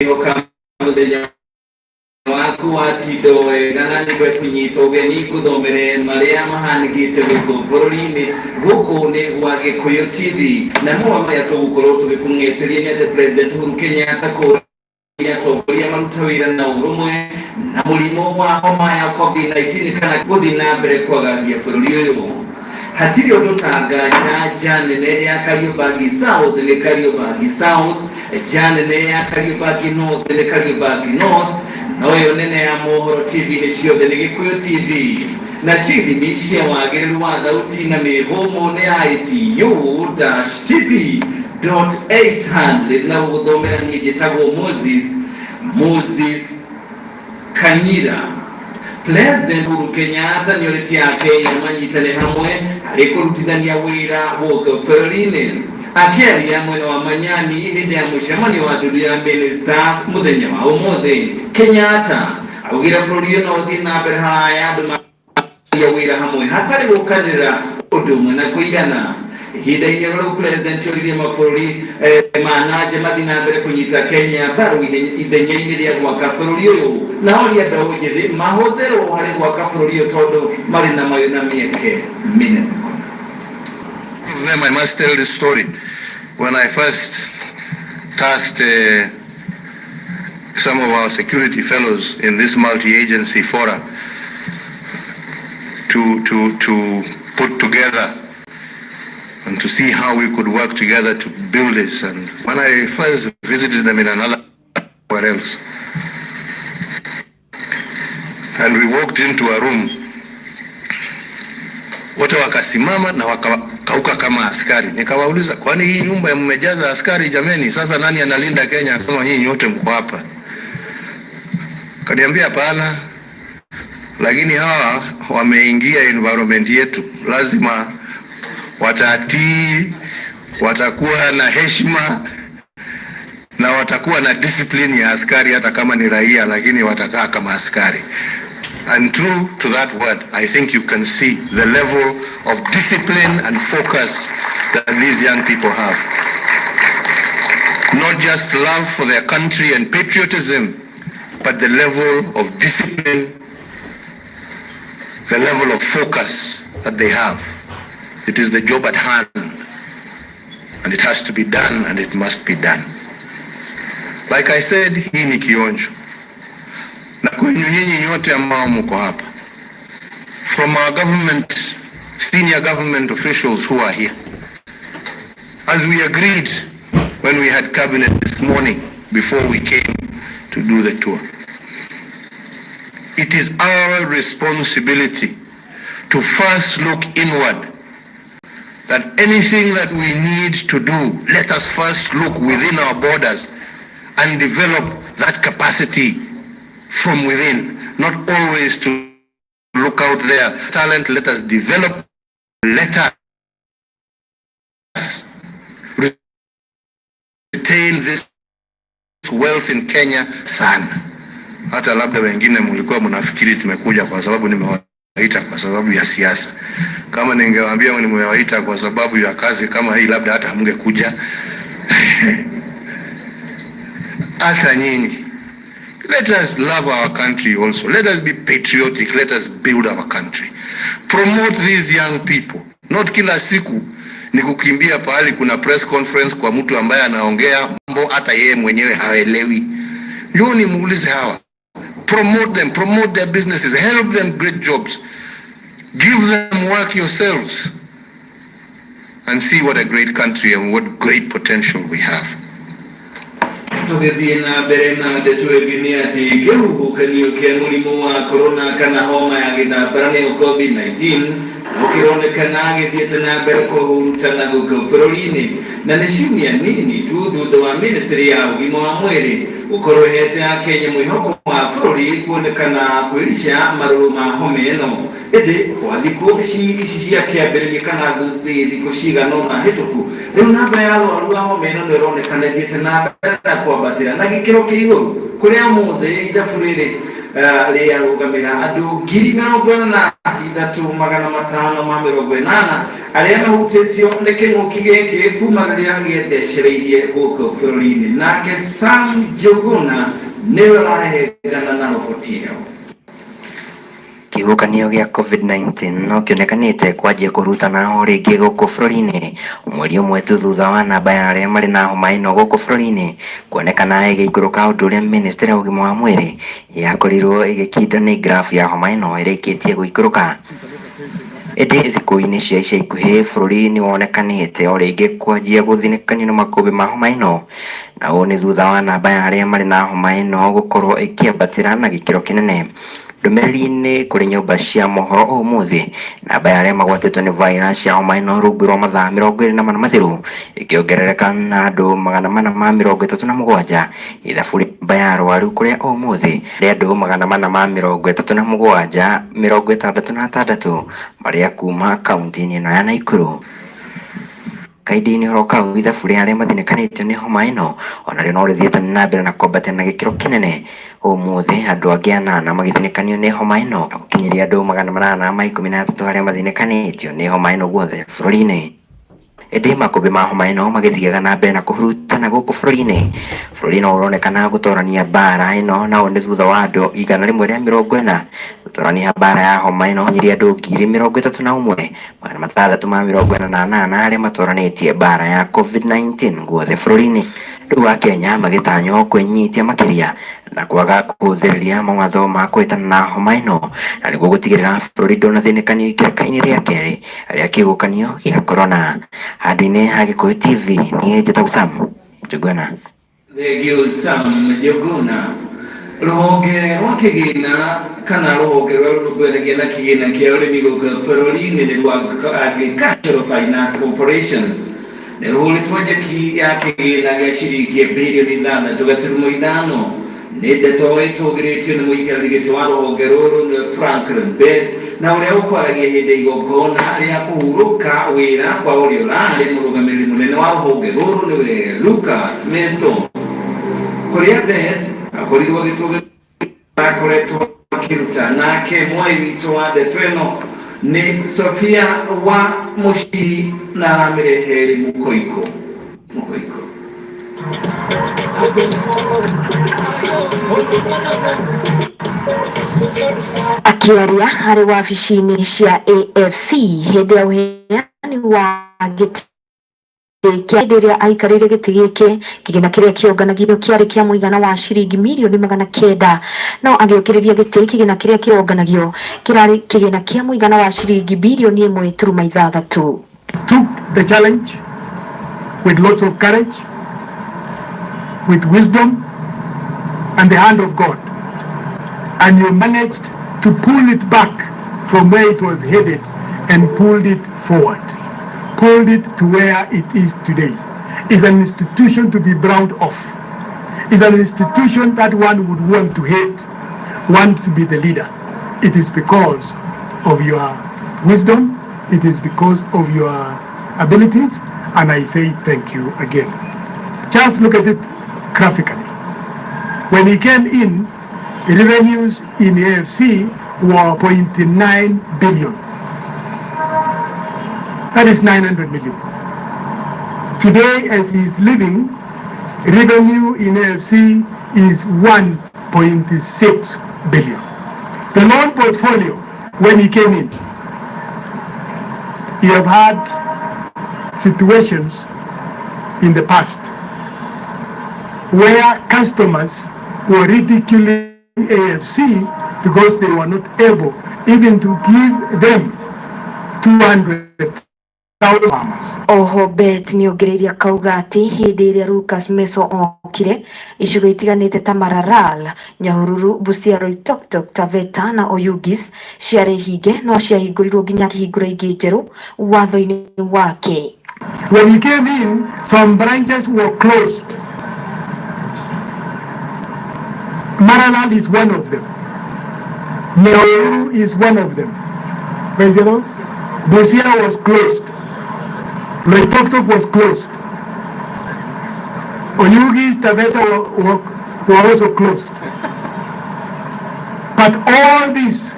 Ngwĩhoka mũthenya waku watinda wega na nĩ kũnyita ũgeni ngũthomere marĩa mahanĩkĩte gũkũ bũrũri-inĩ. Gũkũ nĩ gwa Gĩkũyũ TV, na mamwe marĩa tũgũkorwo tũgĩkũng'eteria nĩ atĩ President Uhuru Kenyatta kũria atongoria maruta wĩra na ũrũmwe na mũrimũ wa homa ya COVID-19 kana gũthiĩ na mbere kwagagia bũrũri ũyũ. Hatirĩ ũndũ ta nganja nja nene ya Kariobangi South nĩ Kariobangi South, nja nene ya Kariobangi North nĩ Kariobangi North, no ĩyo nene ya mohoro TV-inĩ ciothe nĩ Gĩkũyũ TV. Nacio ithimi cia wagĩrĩru wa thauti na mĩhũmũ nĩ ITU-TP.800, na gũgũthomera niĩ njĩtagwo Moses Moses Kanyira. President Uhuru Kenyatta nĩorĩtie Akenya manyitane hamwe harĩ kũrutithania wĩra gũkũ bũrũri-inĩ. Akĩaria mwena wa Manyani hĩndĩ ya mũcemanio wa ndundu ya ministers mũthenya wa ũmũthĩ, Kenyatta augire bũrũri ũyũ no ũthiĩ na mbere haraya andũ ya wĩra hamwe hatarĩ gũkanĩrĩra ũndũ ũmwe na kũigana. Ihinda-inĩ rĩu President oririe mabũrũri ma nanja mathiĩ na mbere kũnyita Kenya mbaru ithenya-inĩ rĩa gwaka bũrũri ũyũ, na oria mbeũ njĩthĩ mahũthĩrwo harĩ gwaka bũrũri ũyũ tondũ marĩ na mayũ na mĩeke mĩnene. Them, I must tell this story. When I first tasked some of our security fellows in this multi-agency forum to put together and to see how we could work together to build this. And when I first visited them in another where else, and we walked into a room, wote wakasimama na wakakauka kama askari. Nikawauliza, "Kwani hii nyumba mmejaza askari jameni? Sasa nani analinda Kenya kama nyinyi nyote mko hapa?" Kaniambia, "Hapana, lakini hawa wameingia environment yetu, lazima watatii, watakuwa na heshima na watakuwa na discipline ya askari, hata kama ni raia, lakini watakaa kama askari." And true to that word, I think you can see the level of discipline and focus that these young people have. Not just love for their country and patriotism, but the level of discipline, the level of focus that they have. It is the job at hand, and it has to be done, and it must be done. Like I said, hii ni kionjo. Na kwenyu nyinyi nyote ambao mko hapa, from our government, senior government officials who are here, as we agreed when we had cabinet this morning before we came to do the tour, it is our responsibility to first look inward, that anything that we need to do, let us first look within our borders and develop that capacity from within, not always to look out there. Talent, let us develop, let us retain this wealth in Kenya sana. Hata labda wengine mlikuwa mnafikiri tumekuja kwa sababu nimewaita kwa sababu ya siasa. Kama ningewaambia nimewaita kwa sababu ya kazi kama hii, labda hata hamngekuja. Hata nyinyi. Let us love our country also. Let us be patriotic. Let us build our country. Promote these young people. Not kila siku ni kukimbia pahali kuna press conference kwa mtu ambaye anaongea mambo hata yeye mwenyewe haelewi. Njooni muulize hawa. Promote them, promote their businesses, help them get jobs. Give them work yourselves and see what a great country and what great potential we have. Tũgĩthiĩ na mbere na ndeto ĩngĩ nĩ atĩ kĩhuhũkanio kĩa mũrimũ wa corona kana homa ya gĩthambara nĩyo COVID-19 no kĩronekana gĩthiĩte na mbere kũhurutana gũkũ bũrũri-inĩ, na nĩ ciumia nini tu thutha wa ministry ya ũgima wa mwĩrĩ gũkorwo ĩhete Akenya mwĩhoko wa bũrũri kuonekana kwĩrica marũrũ ma homa ĩno. Ĩndĩ kwa thikũ ici cia kĩambĩrĩria kana thikũ cigana ũna hĩtũku, rĩu namba ya arwaru a homa ĩno nĩ ĩronekana ĩthiĩte na mbere na kwambatĩra na gĩkĩro kĩa igũrũ, kũrĩa ũmũthĩ ithabu rĩrĩ Rĩarũgamĩra andũ 43,580 arĩa mahutĩtio nĩ kĩng'ũki gĩkĩ kuma rĩrĩa gĩethecereirie gũkũ bũrũri-inĩ. Nake Sam Njuguna nĩwe ũrarehengana na roboti ĩyo. Kĩhuhũkanio gĩa COVID-19 no kĩonekanĩte kwanjia kũhurutana o rĩngĩ gũkũ bũrũri-inĩ, mweri ũmwe tu thutha wa namba ya arĩa marĩ na homa ĩno gũkũ bũrũri-inĩ kuonekana ĩgĩikũrũka, ũndũ ũrĩa ministry ya ũgima wa mwĩrĩ yakorirwo ĩgĩkinda nĩ grafu ya homa ĩno ĩrĩkĩtie gũikũrũka. Ĩndĩ thikũ-inĩ cia ica ikuhĩ bũrũri nĩ wonekanĩte o rĩngĩ kwanjia gũthinĩkanio nĩ makũmbĩ ma homa ĩno, na ũũ nĩ thutha wa namba ya arĩa marĩ na homa ĩno gũkorwo ĩkĩambatĩra na gĩkĩro kĩnene. Ndũmĩrĩri-inĩ kũrĩ nyũmba cia mohoro ũmũthĩ, namba ya arĩa magwatĩtwo nĩ virus ya homa ĩno rungu rwa mathaa 24 mathiru ĩkĩongerereka na andũ 437. Ithabu rĩa namba ya arwaru kũrĩa ũmũthĩ rĩa andũ 437 66 marĩa kuma kaunti-inĩ ĩno ya Nakuru. Kahinda-inĩ oro kau, ithabu rĩa arĩa mathinĩkanĩtio nĩ homa ĩno onarĩo no rĩthiĩte na mbere na kwambatĩra na gĩkĩro kĩnene, ũmũthĩ andũ angĩ anana magĩthinĩkanio nĩ homa ĩno na gũkinyĩria andũ 813 arĩa mathinĩkanĩtio nĩ homa ĩno guothe bũrũri-inĩ. Ĩndĩ makũmbĩ ma homa ĩno magĩthiaga na mbere na kũhurutana gũkũ bũrũri-inĩ, bũrũri no ũronekana gũtorania mbara ĩno, na ũũ nĩ thutha wa andũ 140 gũtorania mbara ya homa ĩno nyiria andũ 31,648 arĩa matoranĩtie mbara ya COVID-19 guothe bũrũri-inĩ. Rĩu Akenya magĩtanywo kwĩnyitia makĩria na kwaga kũhũthĩrĩria mawatho ma kũhĩtana na homa ĩno, na nĩguo gũtigĩrĩra bũrũri ndũnathĩnĩkanio ikereka-inĩ rĩa kerĩ rĩa kĩhuhũkanio gĩa corona. Handũ-inĩ ha Gĩkũyũ TV, niĩ njĩtagwo Sam Njuguna. Thengio Sam Njuguna. Rũhonge rwa kĩgĩna kana rũhonge rũrĩa rũrũmbũyanagia na kĩgĩna kĩa ũrĩmi gũkũ bũrũri-inĩ nĩ rwa Agricultural Finance Corporation nĩ rũhũrĩtwo njeki ya kĩgĩna gĩa ciringi 6.5 bilioni. Nĩ ndeto ĩtũgĩrĩtio nĩ mũikarĩri gĩtĩ wa rũhonge rũrũ nĩ Franklin Bett, na ũrĩa ũkwaragia hĩndĩ ya igongona rĩa kũhurũka wĩra kwa ũrĩa ũrarĩ mũrũgamĩrĩri mũnene wa rũhonge rũrũ nĩwe Lucas Mason, kũrĩa Bett akorirwo agĩtũgĩria akoretwo akĩruta. Nake mwai witũ wa ndeto ĩno nĩ Sofia wa Mũcii na aramĩrehe mũkoiko mũkoiko. Akĩaria harĩ wabici-inĩ cia AFC hĩndĩ ya ũheani wa gĩtĩ kĩa hĩndĩ ĩrĩa aikarĩire gĩtĩ gĩkĩ, kĩgĩna kĩrĩa kĩonganagio kĩarĩ kĩa mũigana wa ciringi 900,000,000, no agĩũkĩrĩria gĩtĩ kĩgĩna kĩrĩa kĩronganagio kĩrarĩ kĩgĩna kĩa mũigana wa ciringi 1.6 birioni. Took the challenge with lots of courage, with wisdom, and the hand of God. And you managed to pull it back from where it was headed and pulled it forward, pulled it to where it is today. It's an institution to be proud of. It's an institution that one would want to head, want to be the leader. It is because of your wisdom, it is because of your abilities, and I say thank you again. Just look at it graphically. When he came in, revenues in AFC were 0.9 billion. That is 900 million. Today, as he is leaving, revenue in AFC is 1.6 billion. The loan portfolio, when he came in, you have had situations in the past where customers were ridiculing AFC because they were not able even to give them 200,000 farmers. Oho Bett nĩongereire akauga atĩ hĩndĩ ĩrĩa Lucas Meso okire, icigo itiganĩte ta Maralal, Nyahururu, Busia, Loitoktok, Taveta na Oyugis ciarĩ hinge, no ciahingũrirwo nginya akĩhingũra ingĩ njerũ watho-inĩ wake. When he came in, some branches were closed. Maralal is one of them. Nyahururu is one of them. Where is the other one? Busia was closed. Loitoktok was closed. Oyugis, Taveta were also closed. But all this,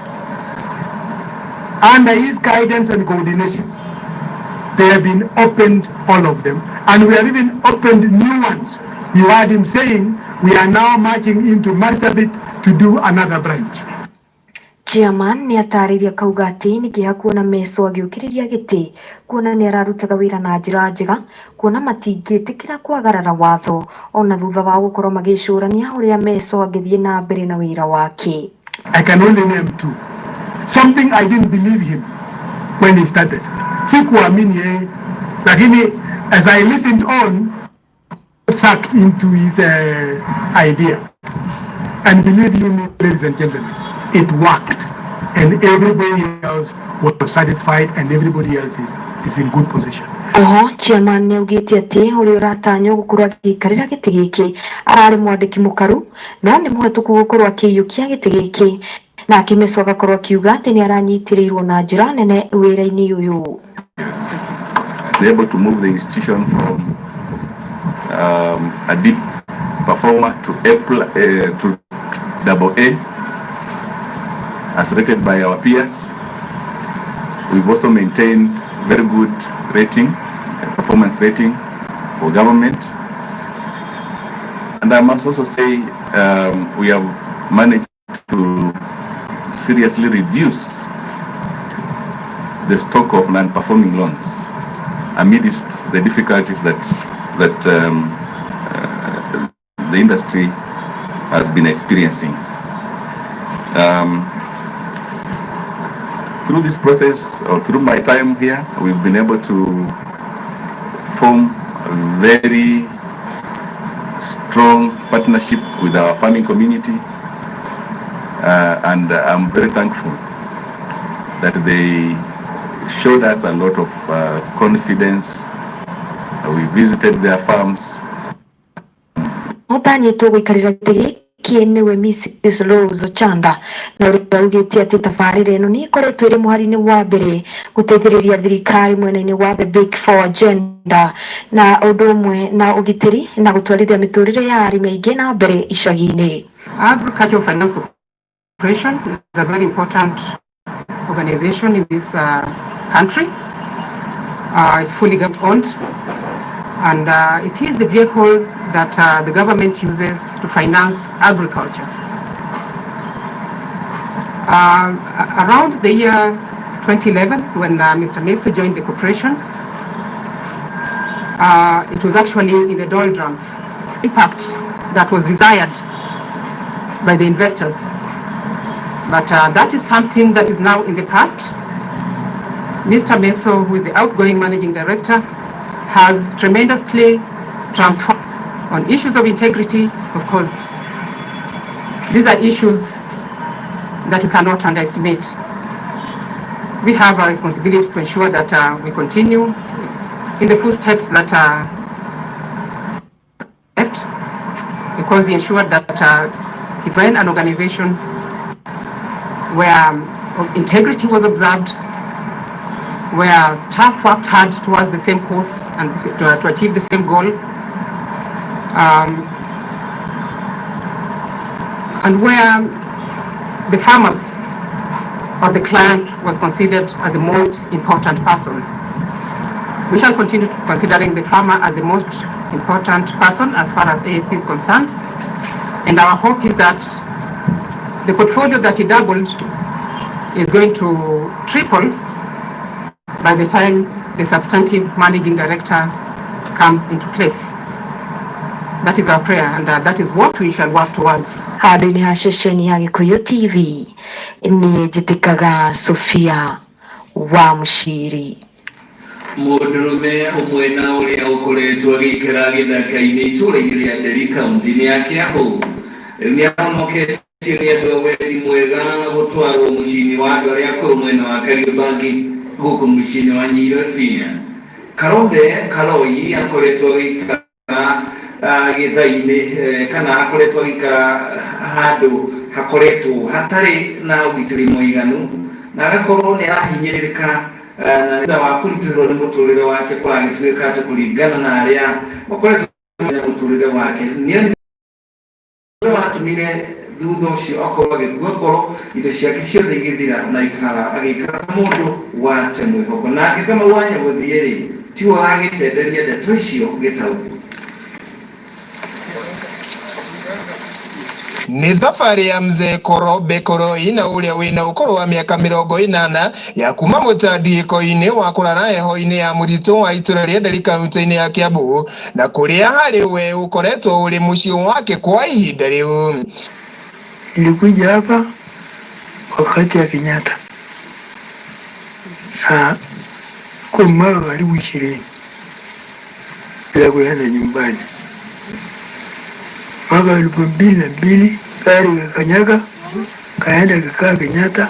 under his guidance and coordination, they have been opened, all of them. And we have even opened new ones. You heard him saying, we are now marching into Marsabit to do another branch. Chairman nĩ atarĩirie akauga atĩ nĩ kĩeha kuona Meso agĩũkĩrĩria gĩtĩ kuona nĩ ararutaga wĩra na njĩra njega kuona matingĩtĩkĩra kwagarara watho ona thutha wa gũkorwo magĩcũrania ũrĩa Meso angĩthiĩ na mbere na wĩra wake. I can only name two. Something I didn't believe him when he started. Sikuamini yeye, lakini as I listened on, sucked into his idea. And believe you me, ladies and gentlemen, it worked. And everybody else was satisfied and everybody else is in good position. Oho chairman nĩ augĩte atĩ ũrĩa ũratanywo gũkorwo agĩikarĩra gĩtĩ gĩkĩ ararĩ mwandĩki mũkaru no nĩ mũhetũku gũkorwo akĩiyũkia gĩtĩ gĩkĩ nake Meso agakorwo akiuga atĩ nĩ aranyitĩrĩirwo na njĩra nene wĩra-inĩ ũyũ. Able to move the institution from a deep performer to A to double A, as rated by our peers. We've also maintained very good rating, performance rating for government. And I must also say we have managed to seriously reduce the stock of non-performing loans amidst the difficulties that the industry has been experiencing. Through this process, or through my time here, we've been able to form a very strong partnership with our farming community, and I'm very thankful that they showed us a lot of confidence. We visited their farms. Ũtanyĩtwo gũikarĩra gĩtĩ gĩkĩ nĩwe Mrs Rose Ochanda na ũrĩa augĩte atĩ tabarĩra ĩno nĩ ĩkoretwo ĩrĩ mũhari-inĩ wa mbere gũteithĩrĩria thirikari mwena-inĩ wa the Big Four agenda na ũndũ ũmwe na ũgitĩri na gũtwarithia mĩtũrĩre ya arĩmi aingĩ na mbere icagi-inĩ. Agricultural Finance Corporation is a very important organization in this country. It's fully government owned, and it is the vehicle that the government uses to finance agriculture. Around the year 2011, when Mr. Meso joined the corporation, it was actually in the doldrums. Impact that was desired by the investors. But that is something that is now in the past. Mr. Meso, who is the outgoing managing director, has tremendously transformed on issues of integrity. Of course, these are issues that we cannot underestimate. We have a responsibility to ensure that we continue in the footsteps that are left, because he ensured that he ran an organization where integrity was observed, where staff worked hard towards the same cause and to achieve the same goal, and where the farmers or the client was considered as the most important person. We shall continue considering the farmer as the most important person as far as AFC is concerned. And our hope is that the portfolio that he doubled is going to triple by the time the substantive managing director comes into place. That is our prayer, and that is what we shall work towards. Handũ-inĩ ha ceceni ya Gĩkũyũ TV nĩ njĩtĩkaga Sofia wa Mũciri. Mũndũrũme ũmwe na ũrĩa ũkoretwo agĩikara gĩthaka-inĩ itũũra-inĩ rĩa Nderi kaunti-inĩ ya Kiambu rĩu nĩ ahonoketio nĩ andũ a wendi mwega na gũtwarwo mũciĩ-inĩ wa andũ arĩa akũrũ mwena wa Kariobangi gũkũ mũciĩ-inĩ wa Nyairobi. Karombe Karoi akoretwo agĩikara gĩthai-inĩ kana akoretwo agĩikara handũ hakoretwo hatarĩ na ũgitĩri mũiganu na agakorwo nĩ arahinyĩrĩrĩka na thutha wa kũritũhĩrwo nĩ mũtũrĩre wake kũragĩtuĩka atĩ kũringana na arĩa makoretwo na mũtũrĩre wake nĩ watũmire Thutha ũcio akorwo agĩkua ngoro, indo ciake ciothe igĩthira na ikara agĩikara ta mũndũ wate mwĩhoko. Nake Kamau wa Nyagũthiĩ rĩ, tiwe ũragĩtenderia ndeto icio gĩtau. Nĩ thabarĩ ya mzee Koro Bekoroi na ũrĩa wĩna ũkũrũ wa mĩaka 80 ya kuma mũtandĩko-inĩ wa kũrara heho-inĩ ya mũtitũ wa itũra rĩa Nderi kaunti-inĩ ya Kiambu, na kũrĩa harĩ we ũkoretwo ũrĩ mũciĩ wake kwa ihinda rĩu. Nilikuja hapa wakati ya Kenyatta na kwa mwaka karibu 20 bila kuenda nyumbani. Mwaka 2002 gari kakanyaga kaenda kakaa Kenyatta,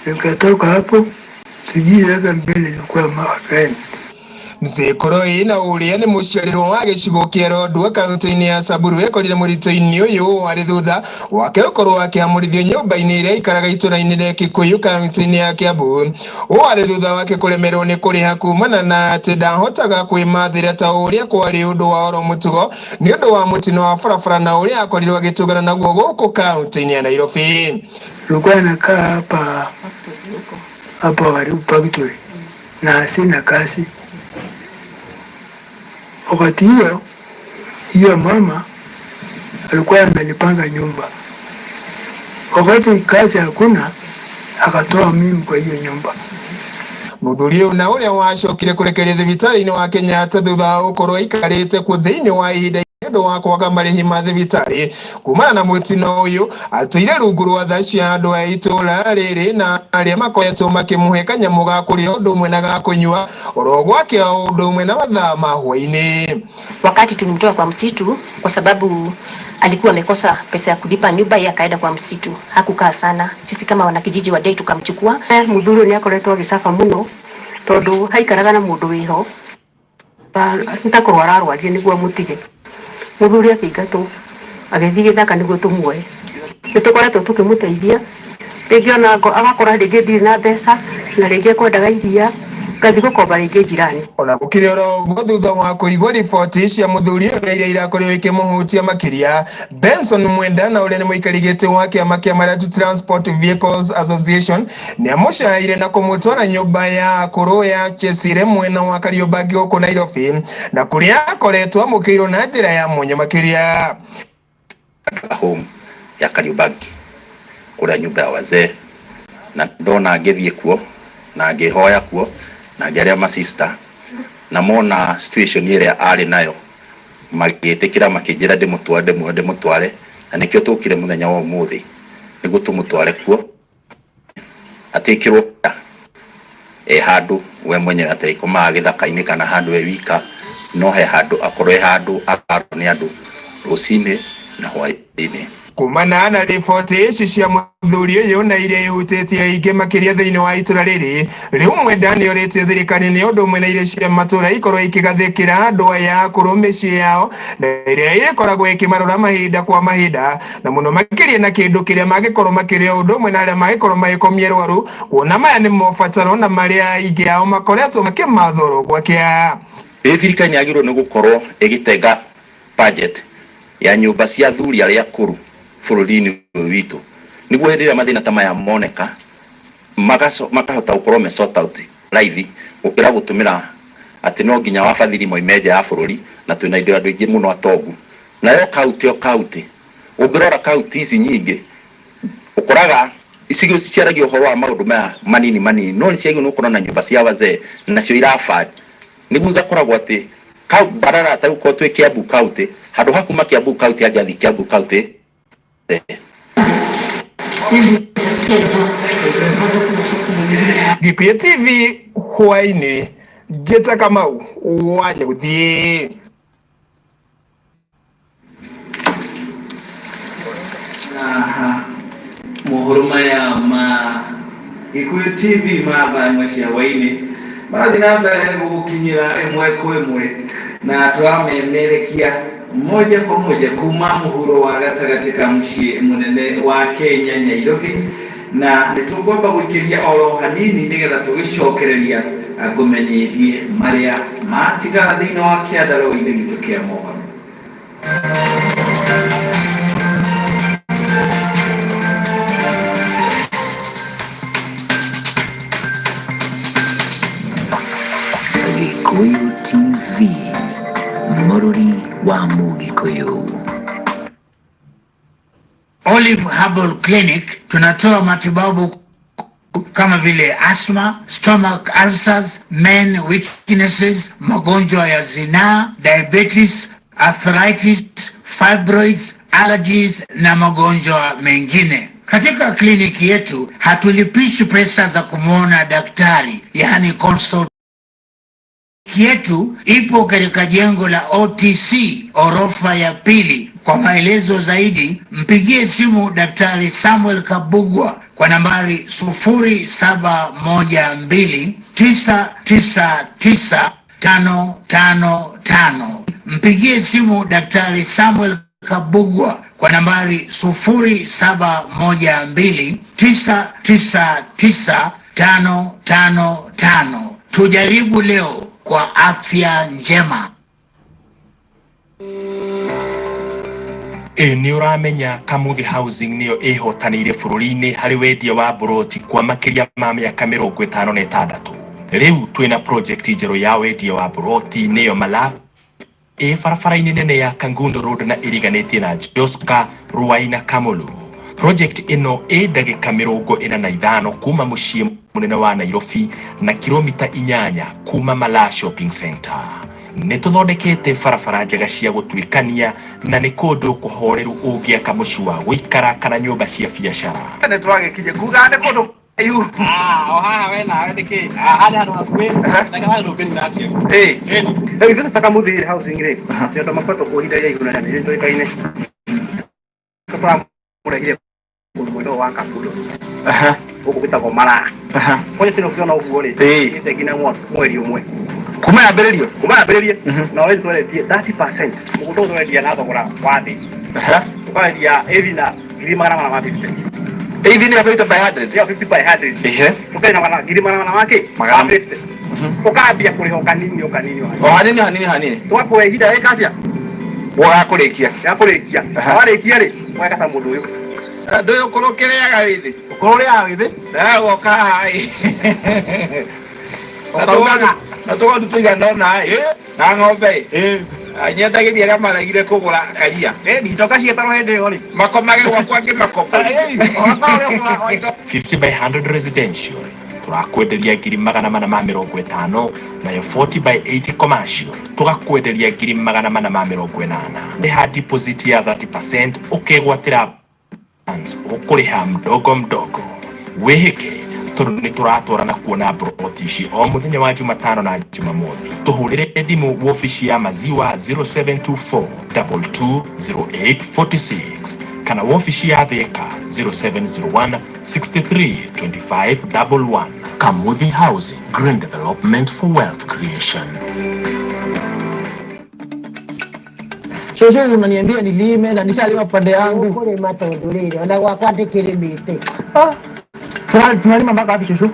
nikatoka hapo sijui sasa mbele ilikuwa mwaka gani. Mzee Koroi na ũrĩa nĩ mũciarĩrwo wa gĩcigo kĩa Lodwar kaunti-inĩ ya Samburu ekorire mũritũ-inĩ ũyũ warĩ thutha wake gũkorwo akĩamũrithio nyũmba-inĩ ĩrĩa aikaraga itũra-inĩ rĩa Kikuyu kaunti-inĩ ya Kiambu. Ũũ warĩ thutha wake kũremerwo nĩ kũrĩha kumana na atĩ ndahotaga kwĩmathĩra ta ũrĩa kwarĩ ũndũ wa oro mũtugo nĩ ũndũ wa mũtino wa barabara na ũrĩa akorirwo agĩtũngana naguo gũkũ kaunti-inĩ ya Nairobi. Nilikuwa nakaa hapa hapa karibu factory na sina kazi. Wakati hiyo hiyo mama alikuwa analipanga nyumba. Wakati kazi hakuna, akatoa mimi kwa hiyo nyumba. Mũthuri ũyũ na ũrĩa wacokire kũrekererio thibitarĩ-inĩ wa Kenyatta thutha wa gũkorwo aikarĩte kuo thĩinĩ wa ihinda nĩ ũndũ wa kwaga marĩhi ma thibitarĩ kumana na mũtino ũyũ, atũire rungu rwa tha cia andũ a itũra rĩrĩ na arĩa makoretwo makĩmũhe kanyamũ ga kũrĩa ũndũ ũmwe na ga kũnyua oro gwake o ũndũ ũmwe na mathaa ma hwaĩ-inĩ. Wakati tulimtoa kwa msitu kwa sababu alikuwa amekosa pesa ya kulipa nyumba, yeye akaenda kwa msitu, hakukaa sana. Sisi kama wanakijiji wa Dei tukamchukua. Muthuri ũyũ nĩ akoretwo agĩcaba mũno tondu haikaraga na mũndũ wĩho nĩ kũrwara arwarire nĩguo amũtige. Mũthuri akĩingatwo agĩthiĩ gĩthaka nĩguo tũmuoe. Nĩ tũkoretwo tũkĩmũteithia rĩngĩ ona agakora rĩngĩ ndirĩ na mbeca na rĩngĩ ekwendaga iria ngathiĩ gũkomba rĩngĩ jirani. Ona gũkĩrĩ oro ũguo thutha wa kũigua riboti cia mũthuri ũyũ na iria irakorirwo ikĩmũhutia makĩria, Benson Mwenda na ũrĩa nĩ mũikari gĩtĩ wa kĩama kĩa Matatu Transport Vehicles Association nĩ amũcaĩire na kũmũtwara nyũmba ya akũrũ ya Chesire mwena wa Kariobangi gũkũ Nairobi, na kũrĩa akoretwo amũkĩirwo na njĩra ya mwanya makĩria. Home ya Kariobangi kũrĩa nyũmba ya wazee, na ndona ngĩthiĩ kuo na ngĩhoya kuo na ngĩaria masista na mona situation ĩrĩa arĩ nayo magĩtĩkĩra makĩnjĩra ndĩmũtware ndĩmuoe ndĩmũtware, na nĩkĩo tũkire mũthenya wa ũmũthĩ nĩguo tũmũtware kuo atĩkĩrwo e handũ we mwenyewe atarĩkomaga gĩthaka-inĩ kana handũ e wika, no he handũ akorwo e handũ akarwo nĩ andũ rũcinĩ na hwaĩ-inĩ. Kumana na riboti ici cia mũthuri ũyũ na iria ihutĩtie aingĩ makĩria thĩinĩ wa itũra rĩrĩ, rĩu Mwenda nĩorĩtie thirikari nĩ ũndũ ũmwe na iria cia matũra ikorwo ikĩgathĩkĩra andũ aya akũrũ mĩciĩ yao na ĩrĩa ĩkoragwo ĩkĩmarora mahinda kwa mahinda, na mũno makĩria na kĩndũ kĩrĩa mangĩkorwo makĩrĩa ũndũ ũmwe na arĩa mangĩkorwo magĩkomia rwaru, kuona maya nĩ mobataro na marĩa aingĩ ao makoretwo makĩmathorwo gwakĩa. Ĩ thirikari nĩ yagĩrĩirwo nĩ gũkorwo ĩgĩtenga budget ya nyũmba cia athuri arĩa akũrũ bũrũri-inĩ ũyũ witũ, nĩguo hĩndĩ ĩrĩa mathĩna ta maya moneka makahota gũkorwo me sort out raithi gũkĩra gũtũmĩra atĩ no nginya wafadhili moime nja ya bũrũri, na twĩna indo andũ aingĩ mũno atongu. Nayo kaunti o kaunti, ũngĩrora kaunti ici nyingĩ ũkoraga icigo ciaragia ũhoro wa maũndũ maya manini manini, no nĩ ciagĩrĩirwo nĩ gũkorwo na nyũmba cia wazee nacio iraband, nĩguo igakoragwo atĩ barara ta rĩu korwo twĩ Kiambu county, handũ ha kuma Kiambu county angĩathiĩ Kiambu county. Gikuyu TV hwaĩ-inĩ, Njĩta Kamau wa Nyagũthiĩ. Aha, mohoro maya ma Gikuyu TV ma thaa ĩmwe cia hwaĩ-inĩ marathiĩ na mbere gũgũkinyĩra ĩmwe kwa ĩmwe, na tũramemerekia moja kwa moja kuma mũhuro wa gatagatĩ ka mũciĩ mũnene wa Kenya Nairobi, na nĩ tũkwamba gũikĩria oro hanini nĩgetha tũgĩcokereria ngũmenyithie marĩa matigara thĩinĩ wa kĩandarũa-inĩ gitũ kĩa mohoro. Wa Mugikuyu. Olive Herbal Clinic tunatoa matibabu kama vile asthma, stomach ulcers, men weaknesses, magonjwa ya zinaa, diabetes, arthritis, fibroids, allergies na magonjwa mengine. Katika kliniki yetu hatulipishi pesa za kumwona daktari, yani consult yetu ipo katika jengo la OTC orofa ya pili. Kwa maelezo zaidi mpigie simu Daktari Samuel Kabugwa kwa nambari 0712999555. Mpigie simu Daktari Samuel Kabugwa kwa nambari 0712999555. Tujaribu leo kwa afya njema. Ĩ nĩ ũramenya Kamuthi Housing nĩyo ĩhotanĩire bũrũri-inĩ harĩ wendia wa mburoti kwa makĩria ma mĩaka 56. Rĩu twĩna project njerũ ya wendia wa mburoti nĩyo Malaf ĩ barabara-inĩ nene ya Kangundo Road na ĩriganĩtie na Joska, Ruai na Kamulu. Project ĩno ĩ ndagĩka 45 kuma mũciĩ mũnene wa Nairobi na kilomita 8 kuma Malaa Shopping Center. Nĩ tũthondekete barabara njega cia gũtuĩkania na nĩ kũndũ kũhoreru ũngĩaka mũciĩ wa gũikara kana nyũmba cia biacara. Nĩ tũragĩkinya kuga nĩ kũndũ ihu. O haha we nawe nĩkĩ haha nĩ handũ hakuhĩ na handũ ũngĩnina atĩa. Ĩĩ. Rĩu ithuĩ ta Kamuthi Housing rĩ, tĩ andũ makoretwo kuo ihinda rĩa igũrũ na nĩ tũĩkaine. Tũramũrehire kũndũ mwena ũyũ wa Kangundo. Gũkũ gwĩtagwo Malaa. Project ĩno ũkĩona ũguo rĩ, ĩte nginya mweri ũmwe. Kuma yambĩrĩrio? Kuma yambĩrĩrie. Na already twendetie 30%. Mũgũnda ũyũ tũrendia na thogora wa thĩ. Tũkarendia ĩthi na 450,000. Ĩthi nĩ 50 by 100? Yeah, 50 by 100. Tũkarendia 400,000 wa kĩ? Magana. 50. Ũkambia kũrĩha o kanini o kanini o O hanini hanini hanini. Tũgakũhe ihinda rĩka atĩa? Gwa kũrĩkia. Rĩa kũrĩkia. Warĩkia rĩ, ũgeka ta mũndũ ũyũ. Andũ ũyũ ũkũrũ kĩrĩaga wĩthĩ. Ũkũrũ ũrĩaga wĩthĩ? Na woka haha ĩ. Na tũgondu tũigana ũna ĩ. Na ng'ombe ĩ. Nyendagĩria arĩa maregire kũgũra karia. Itoka ciĩtarwo hĩndĩ ĩyo rĩ. Makomage gwakwa ngĩmakombora. 50 by 100 residential turakwenderia 450,000, nayo 40 by 80 commercial tugakwenderia 480,000. Rĩha deposit ya 30% ũkegwatĩra advance ũkũrĩha mdogo mdogo. Wĩhĩke tondũ nĩ tũratwarana kuona mburoti ici o mũthenya wa Jumatano na Jumamothi. Tũhũrĩre thimũ wobici ya Maziwa 0724 220846 kana wobici ya Thika 0701 63 25 11. Kamuthi Housing, Green Development for Wealth Creation. Shosho, unaniambia nilime na nishalima pande yangu. Kulima tondu riri ona gwakwa ndikĩrĩmĩte. Tunalima mpaka wapi shosho?